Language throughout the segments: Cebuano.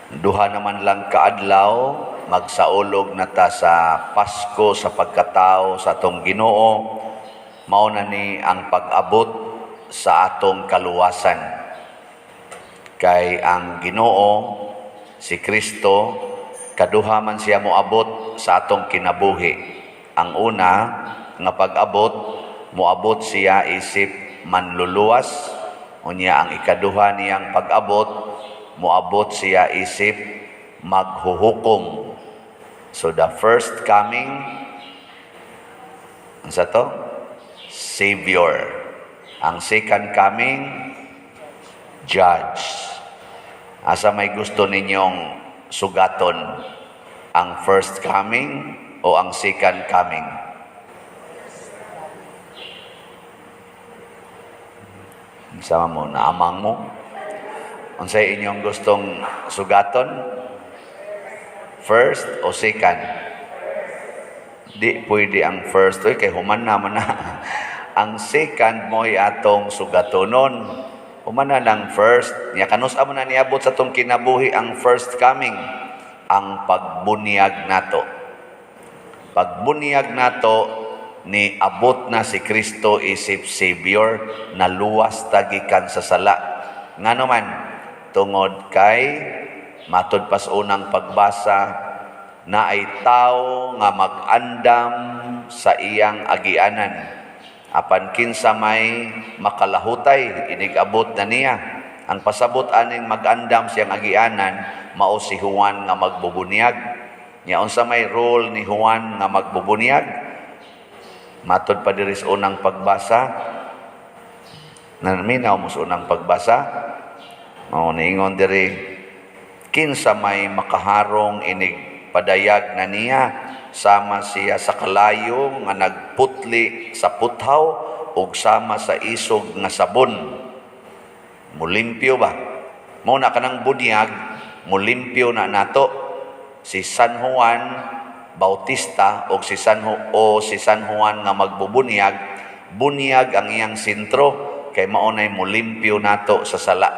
Duha naman lang kaadlaw, magsaulog na ta sa Pasko sa pagkatao sa atong Ginoo. Mao na ni ang pag-abot sa atong kaluwasan. Kay ang Ginoo, si Kristo, kaduha man siya moabot sa atong kinabuhi. Ang una nga pag-abot, moabot siya isip manluluwas. Unya ang ikaduha niyang pag-abot, moabot siya isip maghuhukom. So the first coming, unsa to? Savior. Ang second coming, Judge. Asa may gusto ninyong sugaton? Ang first coming o ang second coming? Sama mo, naamang mo? Unsay inyong gustong sugaton? First o second? Di pwede ang first. Uy, kay human naman na. Ang second mo'y atong sugatonon. Human na ng first. Nya kanus-a man na niabot sa atong kinabuhi ang first coming? Ang pagbunyag nato. Pagbunyag nato, ni abot na si Kristo isip Savior, na luwas ta gikan sa sala. Ngano man, tungod kay matud pas unang pagbasa na ay tao nga mag-andam sa iyang agianan. Apan kinsa may makalahutay, inig-abot na niya. Ang pasabot aning mag-andam siyang agianan, mao si Juan nga magbubunyag. Nya unsa may role ni Juan nga magbubunyag? Matod pa diri sa unang pagbasa, naminaw mo sa unang pagbasa, mao niingon diri, kinsa may makaharong inig padayag na niya, sama siya sa kalayo nga nagputli sa puthaw ug sama sa isog nga sabon. Mulimpyo ba? Mao na kanang bunyag, mulimpyo na nato si San Juan Bautista o si San Juan nga magbubunyag, bunyag ang iyang sentro kay mao nay mulimpyo nato sa sala.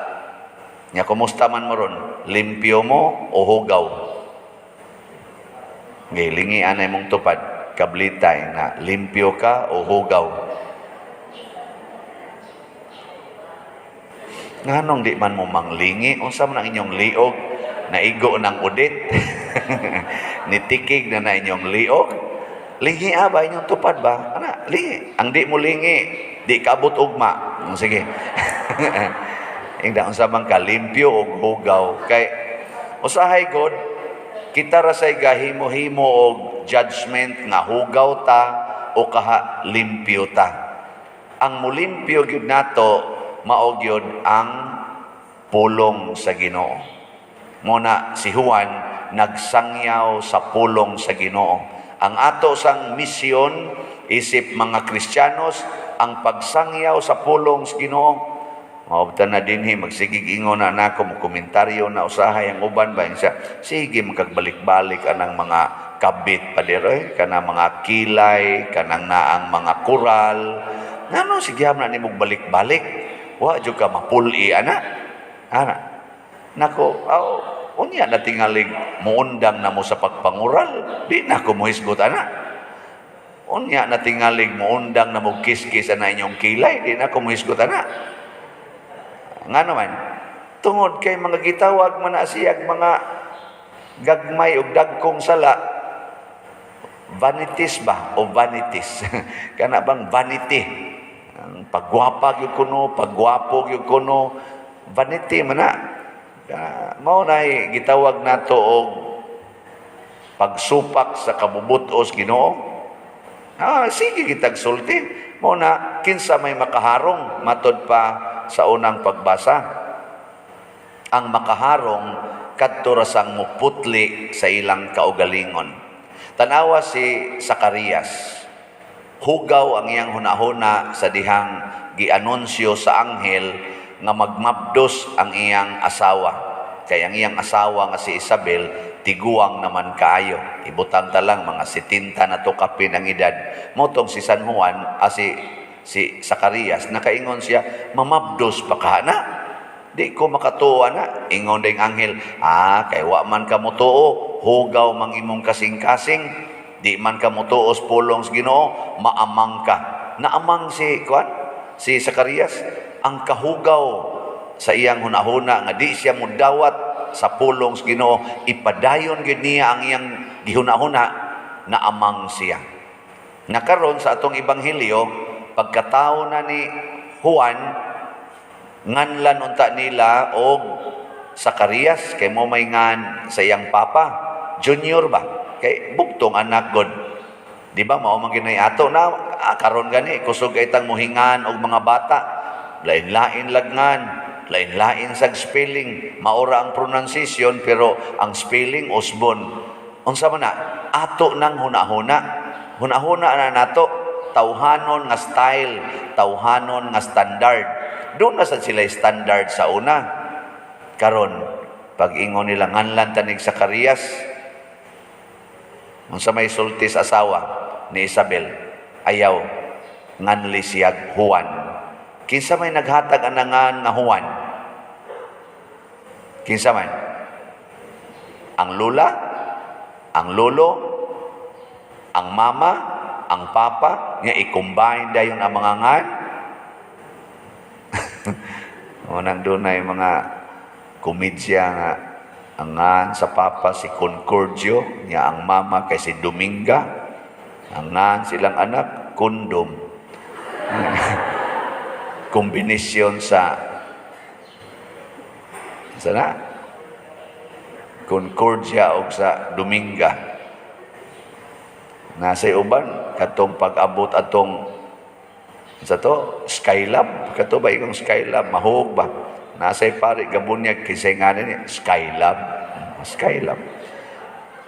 Nya kumusta man mo ron? Limpyo mo o hugaw? Gilingi anay mong tupad, kablitay na limpyo ka o hugaw. Nganong di man mo manglingi, unsa man ang inyong liog, naigo ng udit, nitikig na na inyong liog, lingi ba inyong tupad ba? Ana, lingi. Ang di mo lingi, di kaabot ugma. Sige. Ingda unsa man ka limpyo og hugaw kay usahay god kita ra say gahimo-himo og judgment nga hugaw ta o kaha limpyo ta. Ang mulimpyo gyud nato mao gyud ang pulong sa Ginoo. Muna si Juan nagsangyaw sa pulong sa Ginoo. Ang ato sang misyon isip mga Kristiyanos ang pagsangyaw sa pulong sa Ginoo. Maubtan na dinhi magsigig ingon na nako mo komentaryo na usahay ang uban ba siya. Sige magkagbalik-balik anang mga kabit paderoy, kanang mga kilay, kanang naang mga kural. Ngano sige na nimo balik-balik? Wa jud ka mapuli ana. Ana. Nako, aw unya na tingalig muundang na mo sa pagpangural, di na ko mohisgot ana. Unya na tingalig muundang na mo kiskis ana inyong kilay, di na ko mohisgot ana. Nga naman, tungod kay mga gitawag man na siyag mga gagmay og dagkong sala, vanities ba o vanities? Kana bang vanity? Ang pagwapa gyud kuno, pagwapo gyud kuno, vanity man na. Mao nay gitawag nato og pagsupak sa kabubut-os Ginoo. Sige kitag sulti. Mao na kinsa may makaharong matod pa sa unang pagbasa. Ang makaharong kadto ra sang muputli sa ilang kaugalingon. Tanawa si Zacarias. Hugaw ang iyang hunahuna sa dihang gianunsyo sa anghel nga magmabdos ang iyang asawa. Kay ang iyang asawa nga si Isabel tiguang naman kaayo. Ibutang ta lang mga 70 na to kapin ang edad. Motong si San Juan, si Zacarias, nakaingon siya, mamabdos pa ka na. Di ko makatuo ana. Ingon ding anghel, "Ah, kay wa man ka motuo, hugaw mang imong kasing-kasing, di man ka motuo sa pulong sa Ginoo, maamang ka." Naamang si kuan, si Zacarias, ang kahugaw sa iyang hunahuna nga di siya mudawat sa pulong sa Ginoo, ipadayon gyud niya ang iyang gihunahuna, naamang siya. Nakaron sa atong ebanghelyo, pagkatao na ni Juan, nganlan unta nila og Zacarias kay mo may ngan sa iyang papa, junior ba? Kay bugtong anak god. Di ba mao man ginay ato na karon gani kusog kay tang muhingan og mga bata. Lain-lain lagnan, lain-lain sag spelling, maura ang pronunciation pero ang spelling usbon. Unsa man na? Ato nang hunahuna. Hunahuna na nato tawhanon nga style, tawhanon nga standard. Doon na sad sila standard sa una. Karon, pag ingon nila nganlan tanig Zacarias, unsa may sulti sa asawa ni Isabel, ayaw nganli siya Juan. Kinsa may naghatag anangan nga Juan? Kinsa man? Ang lula? Ang lolo? Ang mama? Ang papa? Nga i-combine dayon ang mga ngan? Unang dunay mga komedya nga ang ngan sa papa si Concordio, niya ang mama kay si Dominga, ang ngan silang anak, kondom. Kombinasyon sa sana Concordia o sa Dominga. Nasa uban katong pag-abot atong sa to Skylab, kato ba ikong Skylab mahug ba? Nasa pare gabunyag kisay nga ni Skylab. Skylab.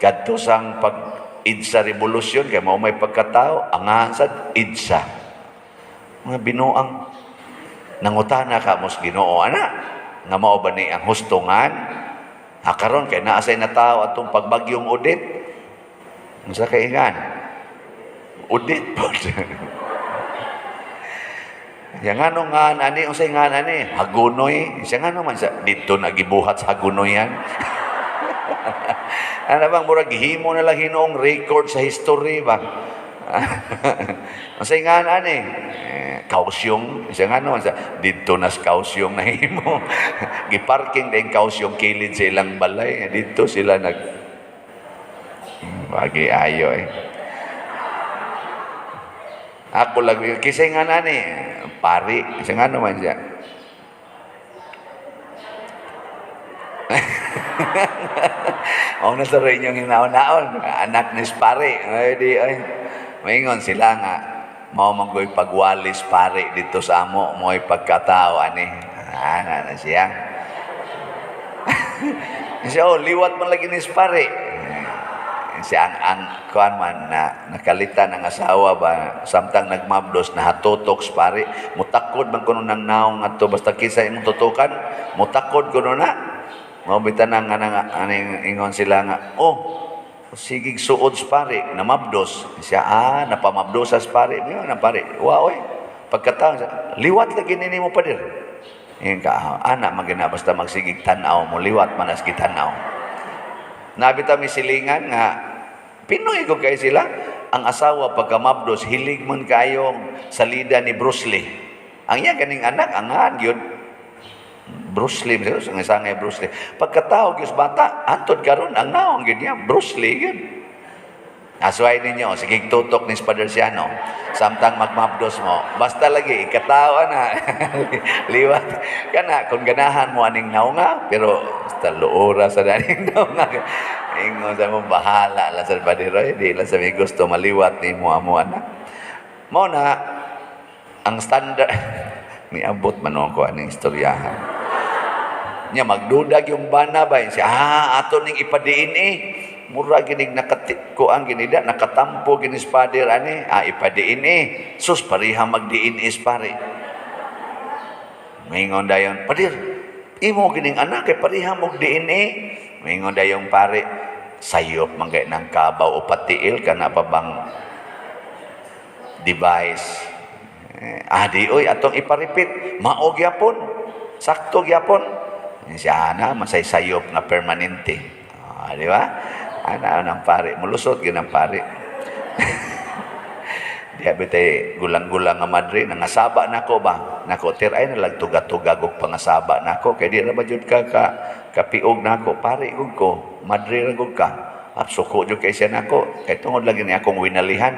Kadto sang pag EDSA Revolution kay mao may pagkatao angahan sad EDSA. Mga binuang nangutana ka mos Ginoo ana nga mao ba ni ang hustungan? Ha karon kay naa say na tao atong pagbagyong Odette. Unsa kay ingan? Odette pod. Ya ngano nga ani, unsay nga ani? Hagunoy. Siya ngano man sa didto na gibuhat sa Hagunoyan. Ano bang murag gihimo na lang hinuong record sa history ba? Unsay nga ani? Eh, Kaohsiung. Siya ngano man sa didto na sa Kaohsiung nahimo. Giparking din Kaohsiung kilid sa ilang balay. Didto sila nag Bagi ayo eh. Ako lang, kisay nga nani, pari, siya nga naman siya. O na sa rin yung hinaon-naon, anak ni pari. Ay, di, ay. Maingon sila nga, mao man ko'y pagwalis pari dito sa amo, mo'y pagkatao, ani. Ana na siya. Siya, oh, liwat man lagi ni pare. Siya ang kuan man na nakalitan ang asawa ba samtang nagmabdos nahatutok sa pare, mutakod man kuno nang naong adto basta kinsa imong tutukan mutakod kuno na mao bitan nga nga aning ingon sila nga oh sigig suod sa pare namabdos siya, ah, napamabdos sa pare mo na pare wa oy pagkataon liwat lagi nini mo pader. Ingon ka ana magina basta magsigig tan-aw mo liwat manas gitan-aw. Nabita mi silingan nga Pinoy ko kay sila. Ang asawa pagkamabdos hilig man kayong salida ni Bruce Lee. Ang iya ganing anak angan gyud Bruce Lee, sa nga Bruce Lee. Pagkatao gyud bata, antod karon ang naong gyud niya Bruce Lee gyud. Asway ninyo, sige tutok ni Father Siano. Samtang magmabdos mo, basta lagi ikatao na. Liwat kana kung ganahan mo aning naunga, pero basta luora sa daning naunga. Ingon sa mo bahala lang sa Padre, di lang sa may gusto maliwat ni mo amo anak. Mo na ang standard niabot man ako aning istoryahan. Nya magdudag yung bana ba siya, ah, ato ning ipadiin eh. Mura ginig nakatikuan ginida nakatampo ginis pader ani, ah, ipadiin eh. Sus pareha magdiin is pare. Maingon dayon, pader, imo gining anak kay pareha mo diin eh. Maingon dayon pare, sayop man kay nang kabaw o patiil kana pa bang device. Eh, ah, di oy atong iparipit, mao gyapon. Sakto gyapon. Siya na masay sayop nga permanente. Ah, di ba? Ana ang pare, mulusot gyud ang pare. Diya bitay gulang-gulang nga madre, nangasaba nako ba? Nako tir ay nalag tuga-tuga og pangasaba nako kay di ra ba jud ka kapiog nako, pare gud ko, madre ra gud ka. Ah, suko jud kay siya nako kay tungod lagi ni akong winalihan.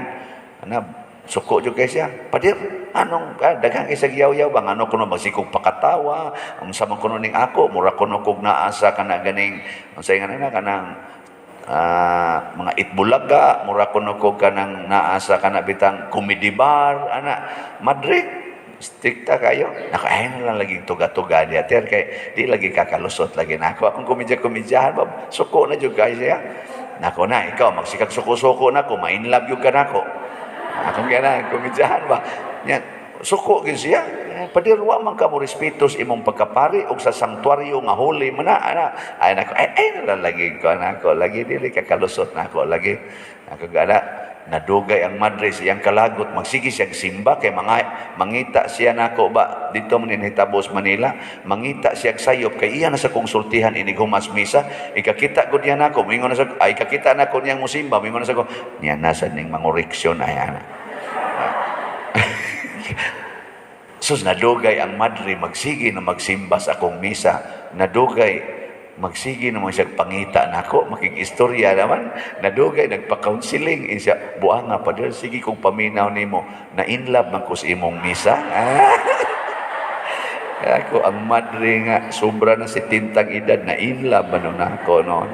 Ana suko jud kay siya. Padir, anong daghan kay sa giyaw-yaw ba ngano kuno magsikog pakatawa, unsa man kuno ning ako, mura kuno kog naa sa kana ganing unsay nga na kanang mga Eat Bulaga, mura kuno kog kanang naa sa kana bitang comedy bar, ana madre strikta kayo. Nako ay na lang lagi tuga-tuga diya ter kay di lagi kakalusot lagi nako akong komedya-komedyahan ba suko na jud kay siya. Nako na ikaw magsikag suko-suko nako, ma-inlove jud ka nako. Akong gana komedyahan ba. Nya suko gyud siya. Padir wa man ka mo respeto sa imong pagkapari og sa sanktuaryo nga holy man na ana. Ay nako ay na lang lagi ko nako lagi dili kakalusot nako lagi. Nako gana nadugay ang madre sa iyang kalagot magsige siya simba kay mga mangita siya nako ba dito man hitabo sa Manila, mangita siya sayop kay iya na sa konsultihan inig humas misa, ikakita gud niya nako, moingon na sa ay ikakita nako niyang musimba, moingon na sa ko niya nasa ning mangoreksyon ay ana. Sus, nadugay ang madre magsige na magsimba sa akong misa, nadugay magsige na siya pangita nako, makig-istorya naman, nadugay nagpa-counseling siya, buang nga pader, sige kong paminaw nimo, na in love man ko sa imong misa. Ako ang madre nga sobra na si tintang edad na in love man nako noon.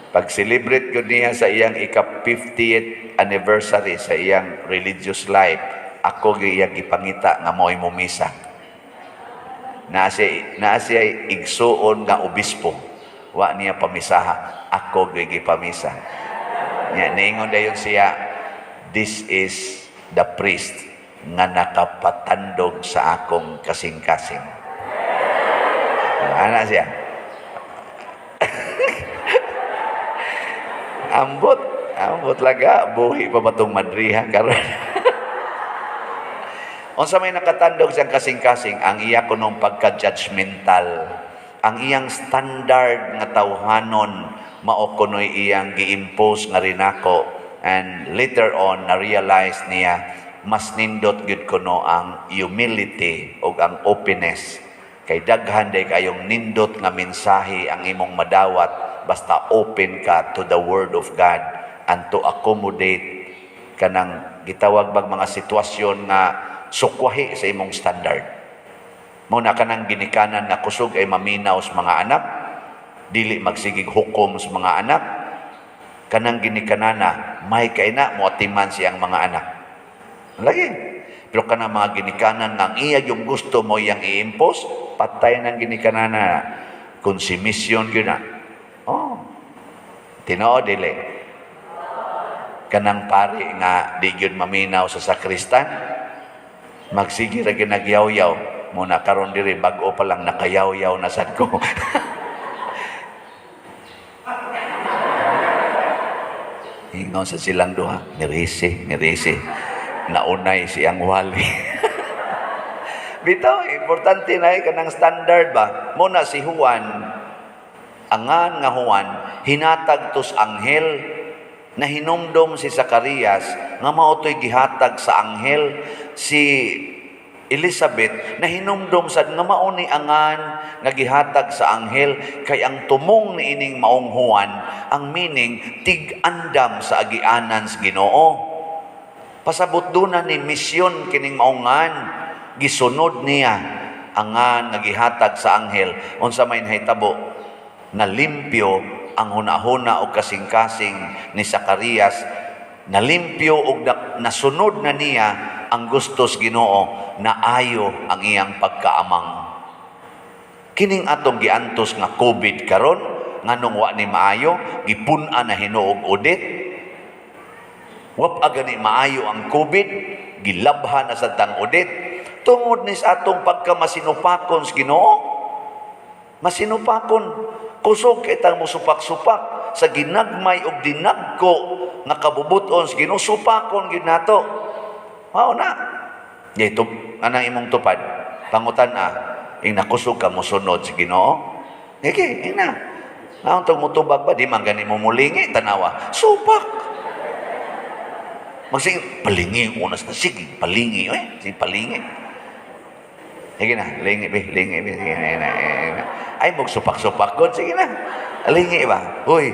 Pag-celebrate ko niya sa iyang ika-50th anniversary sa iyang religious life, ako iyang gipangita nga mo'y mo misa. Naa siya igsuon nga obispo. Wa niya pamisaha. Ako gipamisa. Nya niingon dayon siya, this is the priest nga nakapatandog sa akong kasing-kasing. Ana siya. Ambot, ambot laga, buhi pa ba tong madriha karon? Unsa may nakatandog siyang kasing-kasing, ang iya kunong pagka-judgmental, ang iyang standard nga tawhanon, mao kunoy iyang gi-impose nga rinako, and later on na-realize niya mas nindot gyud kuno ang humility ug ang openness. Kay daghan day kayong nindot nga mensahe ang imong madawat basta open ka to the word of God and to accommodate kanang gitawag bag mga sitwasyon nga sukwahi sa imong standard. Muna kanang ginikanan nga kusog ay maminaw sa mga anak, dili magsigig hukom sa mga anak, kanang ginikanana may kay na moatiman siyang mga anak. Lagi. Pero kanang mga ginikanan nga ang iya yung gusto mo iyang i-impose, patay ng ginikanana. Konsumisyon yun na. Oh. Tinuod dili. Kanang pari nga di gyud maminaw sa sakristan, magsige ra ginagyaw-yaw muna karon diri bag-o pa lang nakayaw-yaw na sad ko. Ingon sa silang duha, mirisi, mirisi. Naunay siyang wali. Bitaw, importante na kanang standard ba? Muna si Juan, angan nga Juan, hinatag tos anghel, na hinumdom si Zacarias, nga mao to'y gihatag sa anghel, si Elizabeth, na hinumdom sad nga mao ni angan nga gihatag sa anghel, kay ang tumong niining maong Juan, ang meaning tig-andam sa agianan sa Ginoo. Pasabot duna ni misyon kining maungan, gisunod niya angan nga gihatag sa anghel. Unsa may nahitabo, nalimpyo ang hunahuna og kasing-kasing ni Zacarias, nalimpyo og nasunod na niya ang gustos Ginoo, naayo ang iyang pagkaamang. Kining atong giantos nga COVID karon, nganong wa ni maayo, gipun-an na hinuog audit. Wa pa gani maayo ang COVID, gilabhan na sa tang audit. Tungod ni sa atong pagkamasinupakon sa Ginoo, masinupakon, kusog kay tang musupak-supak sa ginagmay og dinagko nga kabubuton sa Ginoo, supakon gyud nato. Mao na. Dito anang imong tupad, pangutan-a. Ing nakusog ka mosunod sa Ginoo. Sige, ing na. Naon tong mutubag ba? Di man gani mo mulingi, tanawa. Supak. Magsige, palingi unas na. Sige, palingi. Eh, sige, palingi. Sige na, lingi, be, lingi, be. Sige na, na, na. Ay, magsupak-supak god. Sige na. Lingi ba? Uy.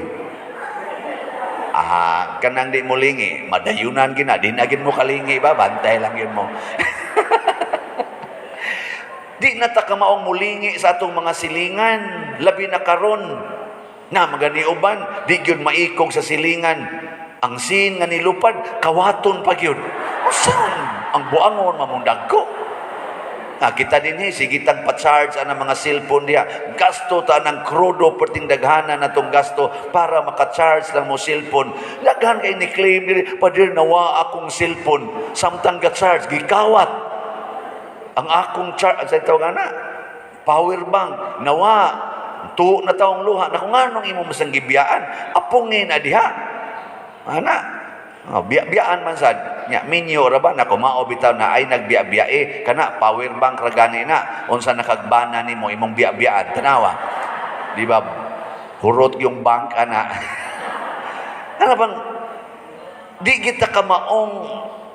Ah, kanang di mo lingi, madayunan gina, di na gid mo kalingi ba? Bantay lang yun mo. Di na ta kamaong mulingi sa atong mga silingan, labi na karon. Na magani uban, di gyud maikog sa silingan. Ang sin nga nilupad, kawaton pa gyud. Usan ang buangon mamong dagko. Ah, kita din he, sige tang pa-charge ang mga cellphone diha. Gasto ta ng krudo perting daghanan na tong gasto para maka-charge lang mo cellphone. Daghan kay ni claim diri, "Pader, nawa akong cellphone." Samtang ga-charge, gikawat. Ang akong charge, sa tawag ana, power bank, nawa. Tuo na taong luha. Naku, nganong imo masang gibiyaan? Apungin na diha. Ana, oh, biya-biyaan man sad. Nya minyo ra ba nako, mao bitaw na ay nagbiya-biya eh kana power bank ra gani na unsa nakagbana nimo imong biya-biyaan, tanawa. Di ba? Hurot yung bank ana. Ano bang di kita kamaong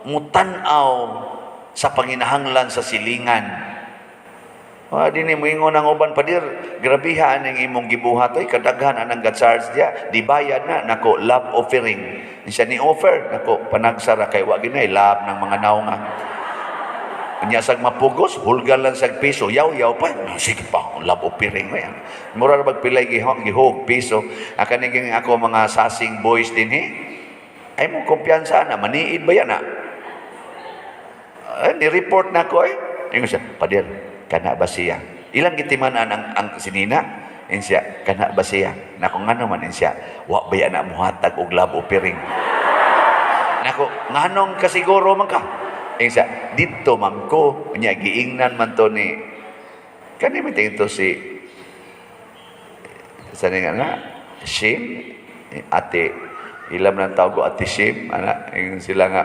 mutan-aw sa panginahanglan sa silingan. Ah, di ni moingon ang uban, "Pader, grabihan ang imong gibuhat oy, kadaghan anang ga-charge diya, di bayad na." Nako, love offering. Siya ni offer, nako, panagsara kay wa ginay love ng mga naunga. Nya sag mapugos, hulgan lang sag piso, yaw-yaw pa. Sige pa, love offering mo yan. Mura ra pilay gihog, gihog piso. Akan ako mga sasing boys din he. Ay mo kumpiyansa na, maniid ba yan na? Ay, ni-report na ko eh. Ingon siya, "Pader, kana ba siya?" Ilang gitimanan ang sinina? Ingon siya, "Kana ba siya?" Nako, ngano man? Ingon siya, "Wa ba yan na muhatag og love offering?" Nako, nganong kasiguro man ka? Ingon siya, "Dito man ko." Nya giingnan man to ni kani man to si sa nga nga Shim ate ilam ng tawag ko ate Shim ana. Ingon sila nga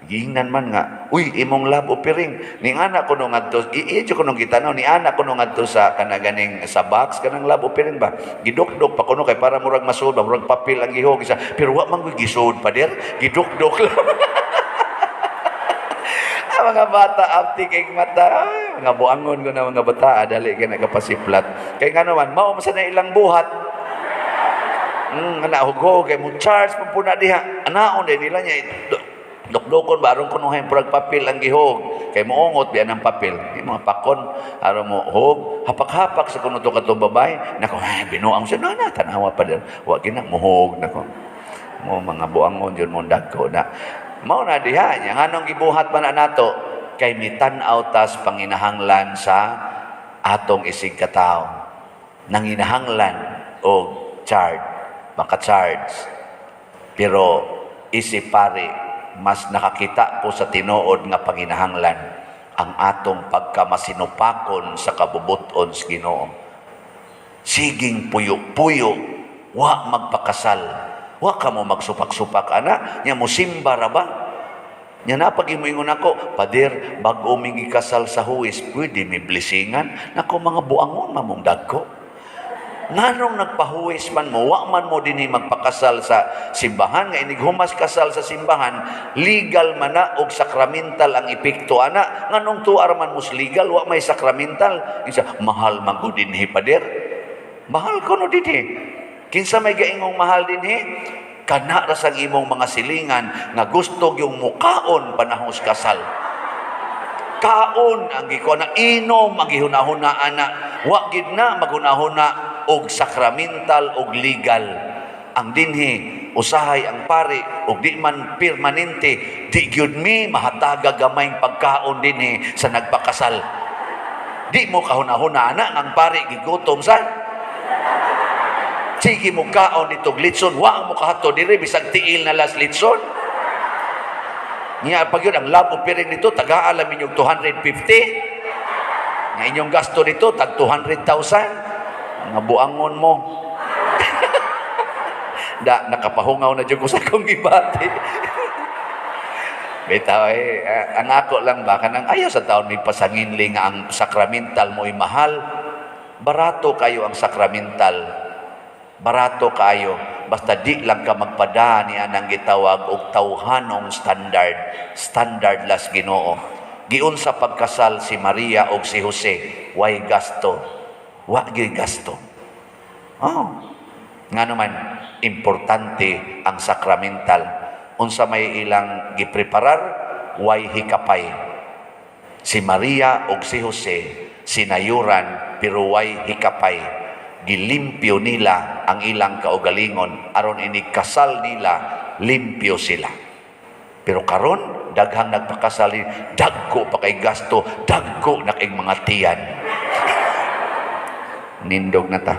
giingnan man nga, "Uy, imong love offering." Ni anak ko no ngadto, iyo ko nung gitanaw ni anak ko no ngadto sa kana ganing sa box kanang love offering ba, gidukdok pa kuno kay para murag masud ba, murag papel ang gihog isa, pero wa man koy gisud, pader, gidukdok lang. Ah, mga bata apti kay mata. Ay, mga buangon ko na mga bata, dali kay nagapasiplat kay ngano man mao man sa na ilang buhat. Ana hugo kay mo charge pa po na diha. Anaon din nila niya dukdukon ba aron kunuhay purag papel ang gihog kay moongot biya ng papel. Yung mga pakon aron mo hog hapak-hapak sa kuno to katong babae. Nako, ay binuang siya na na tanawa pa din. Wa gina mohog nako. Mo mga buangon jud mo dagko na. Mao na diha nya nganong gibuhat man na nato kay mitan-aw tas panginahanglan sa atong isig katawo. Nanginahanglan og charge, maka-charge. Pero isip pare, mas nakakita ko sa tinuod nga panginahanglan ang atong pagkamasinupakon sa kabubuton sa Ginoo. Siging puyo-puyo, wa magpakasal. Wa ka mo magsupak-supak ana, nya mo simba ra ba? Nya napag ingon ako, "Pader, bag-o mi gikasal sa huwis, pwede mi blessingan?" Nako, mga buangon mamong dagko. Nganong nagpahuwis man mo, wa man mo dinhi magpakasal sa simbahan, nga inig humas kasal sa simbahan, legal man na og sakramental ang epekto ana. Nganong tuar man mos legal, wa may sakramental? Isa, "Mahal man ko dinhi, pader." Mahal ko no dinhi. Kinsa may gaingong mahal dinhi? Kana ra sang imong mga silingan nga gusto yung mukaon panahon sa kasal. Kaon ang gikuan na, inom ang gihunahuna ana, wa gid na maghunahuna og sakramental og legal. Ang dinhi usahay ang pari og di man permanente, di gyud mi mahataga gamayng pagkaon dinhi sa nagpakasal. Di mo kahunahuna ana ang pari gigutom sa sige mo kaon ditog litson, wa mo kahato diri bisag tiil na las litson. Niya pag yun, ang love offering nito, tagaan lang inyong 250. Nga inyong gasto dito, tag 200,000. Mga buangon mo. Da, nakapahungaw na dyan ko sa akong gibati. Bitaw eh, ang ako lang ba, kanang ayaw sa taon may pasanginli nga ang sakramental mo'y mahal. Barato kayo ang sakramental. Barato kayo. Basta di lang ka magpada ni anang gitawag og tawhanong standard. Standardless Ginoo. Giunsa pagkasal si Maria og si Jose, way gasto. Wa gyud gasto. Oh. Nga naman, importante ang sakramental. Unsa may ilang gipreparar, way hikapay. Si Maria og si Jose sinayuran pero way hikapay. Gilimpyo nila ang ilang kaugalingon aron inig kasal nila, limpyo sila. Pero karon daghang nagpakasal, dagko pa kay gasto, dagko na kay mga tiyan. Nindog na ta.